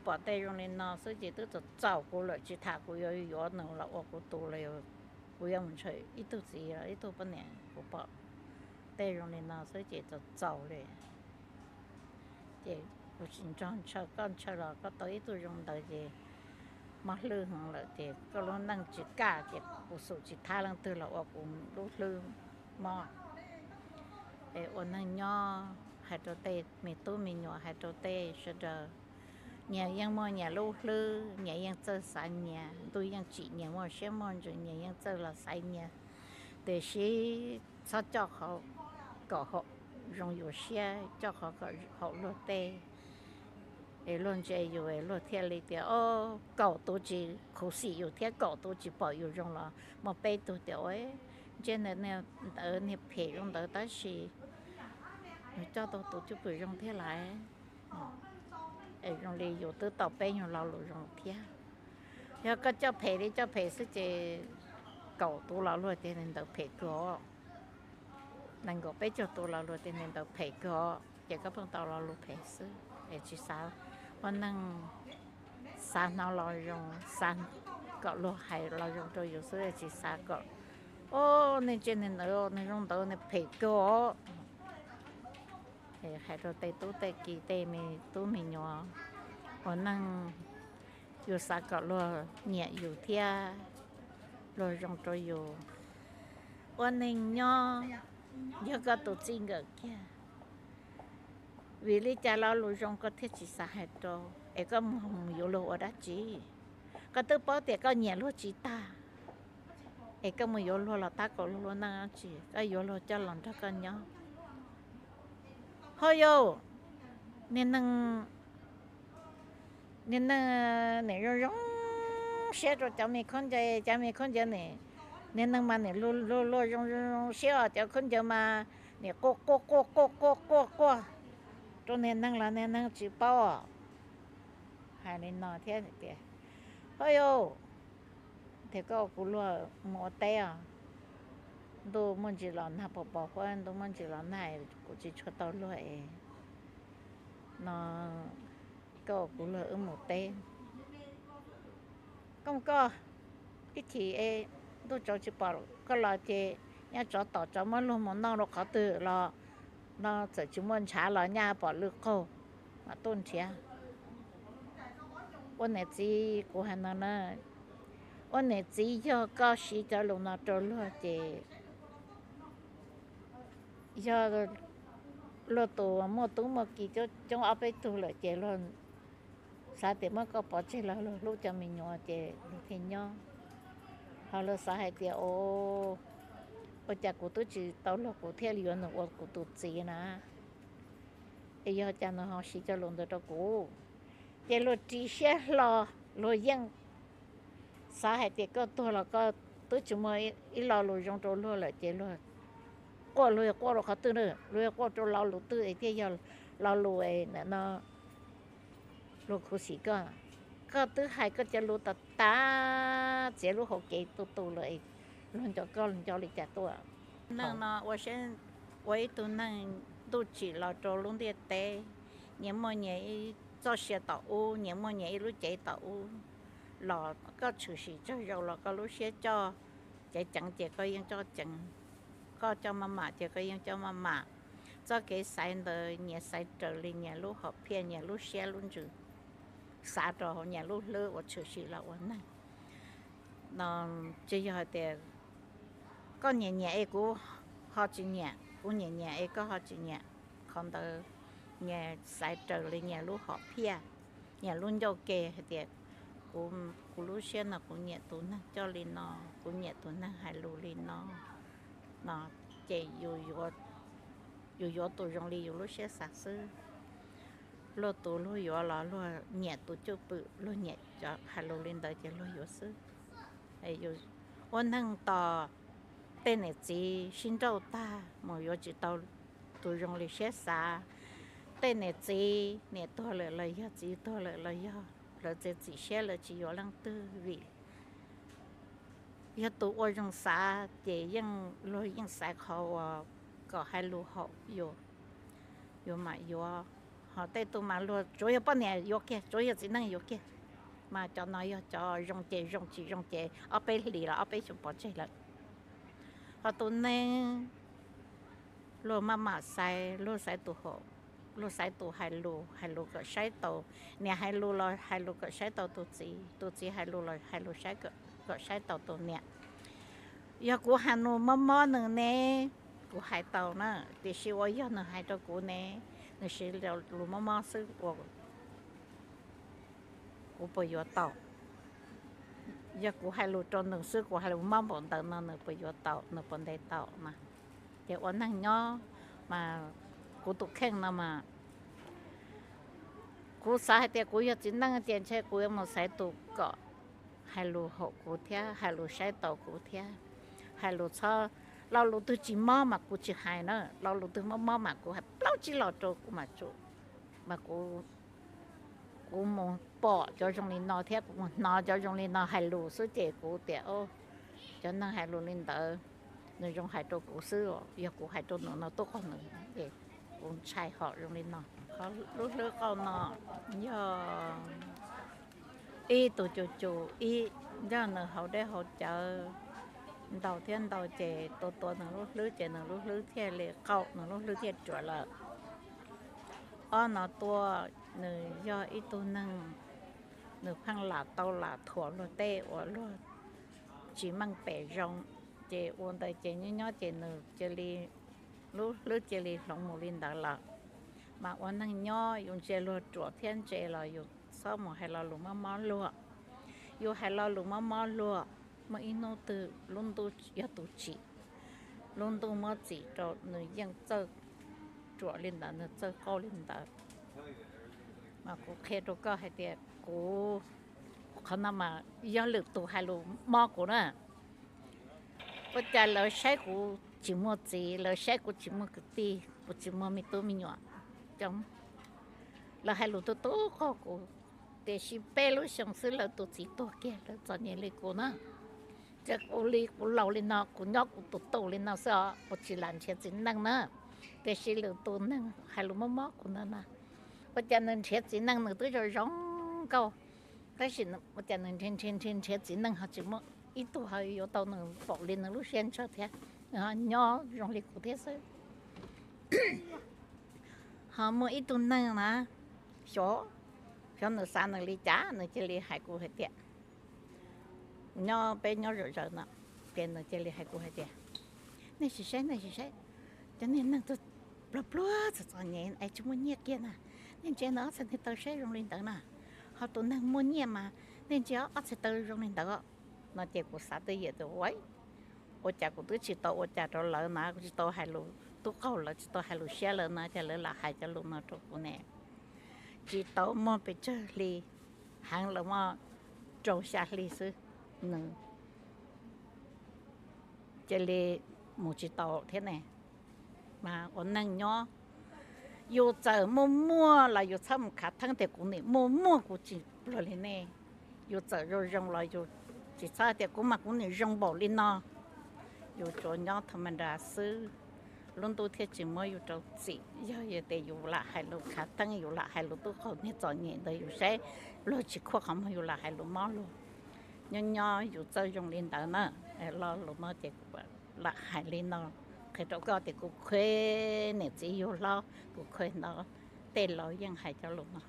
pom tej zoo li no xwb ces twb txaus txaus kuv lawm, tsis tham kuv yuav yuav nws los ua kuv tus los, kuv yuav mus ntshaw ib tug txiv ib tug poj niam. Kuv pom tej zoo li no xwb ces txaus txaus li. Ces kuv tsis nrog ntshaw, koj ntshaw los koj tau ib tug zoo ntawd ces mob hlwb heev lawm ces koj lub neej tsis kaj ces kuv xum tsis thab leej twg los ua kuv lub hlwb mob. Es ua neej nyob hais rau tej me tub me nyuam, hais rau tej sawv daws, nyias yeej muaj nyias lub hlwb, nyias yeej txawj xav nyias, ntuj yeej tsim nyias muaj siab muaj ntsws, nyias yeej txawj los xaiv nyias. Tiam sis txhob coj qhov kom haum zoo yus siab, coj qhov kom haum luag tej, es luag ntse yus es luag thiaj li tias, o, kaum tus tsis khuv xim yus thiab kaum tus tsis pom yus zoo los muaj peb tug tias, ua, ntsej ntawd niag phem zoo ntawd tab sis nws coj tau tus cwj pwm zoo thiab lawm. Es zoo li yus twb tau peb nyuag lo lus zoo thiab. Yog koj coj phem li coj phem xwb ces kaum tus los luag tias niag ntawd phem kawg os, nees nkaum peb caug tus los luag tias niag ntawd phem kawg os, ces koj pheej tau lo lus phem xwb es tsis xav ua neej, xav hnov lo zoo, xav kom luag hais lo zoo rau yus xwb, tsis xav kom, o, niag ntsej niag ntawd, niag zoo ntawd niag phem kawg os. Hais rau tej tub tej ki tej me tub me nyuam ua neej, yus xav kom luag nyiam yus thiab luag zoo rau yus. Ua neej nyob yog koj tus txij nkawm kiag, vim li cas lo lus zoo koj thiaj tsis xav hais rau, es koj mus yuav luag ua dab tsi? Koj twb paub tias koj nyiam luag tsis tag, es koj mus yuav luag los tab kaum luag lub neej dab tsi? Koj yuav luag coj los nrog koj nyob. Ho yau, niag neeg, niag neeg nim zoo zoo siab rau cov me khaub ncaws, cov me khaub ncaws nim, niag neeg mas nim luag luag zoo zoo siab os, cov khaub ncaws mas nim quaj quaj quaj quaj quaj quaj quaj rau niag neeg los niag neeg tsis paub. Hais li no thiab tias, ho yau, tias koj ua kuv luag mus ua teb os, ntuj muaj ntsis los nag pos pos huab, ntuj muaj ntsis los nag kuv tsis tshua tau luag es no koj ua kuv luag wb mus teb. Koj mus koj, ib chim es ntuj tsaus tsis pom koj los ces nyab tsov tom tsov muab luag mus noj rau qhov twg los no txawm tsis muaj ntshav los nyab pom lwj qaug mam tuaj nrhiav. Ua niam txiv kuv hais no na, ua niam txiv yog koj siv cov lus no rau luag ces yog luag tus muaj tub muaj ki coob ob peb tug lawm ces luag xav tias muab koj pov tseg los luag hlub cov me nyuam ces luag thiaj nyob. Ho luag xav hais tias, o, ua cas kuv twb tsis tau luag kuv thiaj li yuav nws ua kuv tus txiv na, es yog cas nws ho siv cov lus ntawd rau kuv? Ces luag ris siab hlo, luag yeej xav hais tias koj tuag los koj twb tsis muaj ib lo lus zoo rau luag lawm ces luag quaj, luag yog quaj rau qhov twg na, luag yog quaj rau lo lus twg es thiaj yog lo lus no luag khuv xim koj? Koj twb hais koj cov lus tas tas txiav lub hauv kev tu tu lawm, luag nco koj nco li cas tuaj? Neej no ua siab ua ib tug neeg ntuj tsim los rau lub ntiaj teb, nyias muaj nyias ib txoj sia tom ub, nyias muaj nyias ib lub cev tom ub, los koj tshwm sim tsawg zaus los koj lub siab coj ceev ceev ces koj yeej coj ceev, koj coj maj mam ces koj yeej coj maj mam. Txoj kev xaiv ntawd nyias xaiv raws li nyias lub hom phiaj, nyias lub siab lub ntsws, xav rau hauv nyias lub hlwb uas tshwm sim los ua neeg no. Tsis yog hais tias koj nyiam nyiam es kuv ho tsis nyiam, kuv nyiam nyiam es koj ho tsis nyiam. Qhov ntawd nyias xaiv raws li nyias lub hom phiaj, nyias lub ncauj ke hais tias kuv lub siab no kuv nyiam tus neeg coj li no, kuv nyiam tus neeg hais lus li no, no ces yus yuav tus zoo li yus lub siab xav xwb. Luag tus luag yuav los luag nyiam tus cwj pwm, luag nyiam cov hais lus li ntawd ces luag yuav xwb. Ua neeg tos tej niam txiv sib nrauj tag mus yuav tsis tau tus zoo li siab xav. Tej niam txiv, niam tuag lawm los yog txiv tuag lawm los yog, lawv txiav txim siab lawv tsis yuav leej twg vim yog tus ua zoo xav ces yeej luag yeej xaiv qhov uas kom hais lus haum yus, yus mam yuav. Ho tej tug mas luag tsuav yog poj niam yuav kiag, tsuav yog txiv neej yuav kiag. Mas cov no yog cov zoo ces zoo, tsis zoo ces ob peb hlis los ob peb xyoos pov tseg lawm. Ho tus neeg luag maj mam xaiv, luag xaiv tus haum, luag xaiv tus hais lus, hais lus kom saib taus. Niam hais lus los hais lus kom saib taus tus txiv, tus txiv hais lus los hais lus kom saib taus tus niam. Yog kuv hais lus mob mob nws ne, kuv hais tau na, tiam sis uas yog nws hais rau kuv ne, nws siv lus mob mob xwb ua kuv puas yuav tau? Yog kuv hais lus rau nws xwb, kuv hais lus mob npaum ntawd no nws puas yuav tau, nws puas ntes tau na? Ces ua neeg nyob mas kuv tus kheej no mas kuv xav hais tias kuv yog txiv neej tias ntshe kuv yuav mus xaiv tus kom hais lus haum kuv thiab, hais lus saib taus kuv thiab, hais lus txhob, lo lus twg tsis mob mas kuv tsis hais na, lo lus twg mob mob mas kuv hais plaub tsib lo rau kuv mam tsum. Mas kuv, kuv mus pom cov zoo li no thiab kuv mus hnov cov zoo li no hais lus xwb ces kuv tias, cov neeg hais lus li ntawd, nws zoo hais rau kuv xwb, yog kuv hais rau nws no tuaj qaug nws, ces kuv ntshai hom zoo li no. Qhov lub hlwb qauj no yog ib tug cus cus ib, yog nws haus dej haus cawv ntau thiab ntau ces tua tua nws lub hlwb ces nws lub hlwb thiaj li qauj, nws lub hlwb thiaj ruam lawm. Ob no tuaj, nws yog ib tug neeg, nws pheej lam tau lam thuam luag tej uas luag tsis meej pem zoo, ces ua ntawd ces nyob nyob ces nws cia li, lub hlwb cia li hloov mus li ntawd lawm. Mas ua neeg nyob yus ntsia luag ruam thiab ntse los yus txhob mus hais lo lus mob mob luag. Yus hais lo lus mob mob luag, muaj ib hnub twg lub ntuj yog tus tsim, lub ntuj muab txim rau nws yeej txawj ruam li ntawd, nws txawj qauj li ntawd. Mas kuv qhia rau koj hais tias kuv, qhov no mas yog lwm tus hais lus mob kuv na. Ua cas lawv saib kuv tsis muaj txiv, lawv saib kuv tsis muaj kwv tij, kuv tsis muaj me tub me nyuam coob, lawv hais lus tu tu qaug kuv, tiam sis peb lub xyoo xwb lawv tus txiv tuag kiag, lawv txom nyem li kuv na. Ces kuv li kuv laus li no, kuv nyob kuv tus tu li no xwb os, kuv tsis lam nrhiav txiv neej na. Tiam sis lwm tus neeg hais lus mob mob kuv ntawd na, ua cas nws nrhiav txiv neej nws twb zoo zoo nkauj, tab sis ua cas nws nrhiav nrhiav nrhiav nrhiav txiv neej ho tsis muaj ib tug ho yuav tau nws npaum li nws lub siab ntshaw thiab. Nyob zoo li kuv thiab xwb. Ho muaj ib tug neeg na, xyov, xyov nws xav nws li cas nws cia li hais kuv hais tias, nyob peb nyob zom zaws no, ces nws cia li hais kuv hais tias, nej sim saib, nej sim saib, cov niag neeg pluag pluag txom txom nyem es tsis muaj nyiaj kiag na, nej ntsia ntawm ob txhais niag taw saib zoo li ntawd na, ho tus neeg muaj nyiaj mas nej ntsia ob txhais taw zoo li ntawd no. Ces kuv xav twj ywm tias, ua cas kuv twb tsis tau ua cas rau lawv na, kuv tsis tau hais lus tub qaug lawv, tsis tau hais lus siab lawv na, cas lawv lam hais cov lus no rau kuv ne? Tsis tau muaj pes tsawg hli, heev lawm muaj rau xya hli xwb, nws cia li mus tsis tau thiab ne. Mas ua neeg nyob, yus txawm muaj muaj los yus txhob mus khav theeb tias kuv nim muaj muaj kuv tsis pluag li nej. Yus txawm zoo zoo los yus tsis txhob tias kuv mas kuv nim zoo npaum li no. Yus tsuas nyob tha ma da xwb, lub ntuj thiaj tsis muab yus rau txim. Yog tias yus lam hais lus khav theeb, yus lam hais lus tub qaug niag txom nyem ntawd, yus saib luag tsis khuaj qhov muag yus lam hais lus mob luag. Nyob nyob yus txawj zoo li ntawd na. Lo lus no ces kuv lam hais li no, qhia rau koj tias kuv khuv niam txiv yug hlob, kuv khuv ntawd tej laus yeej hais cov lus no.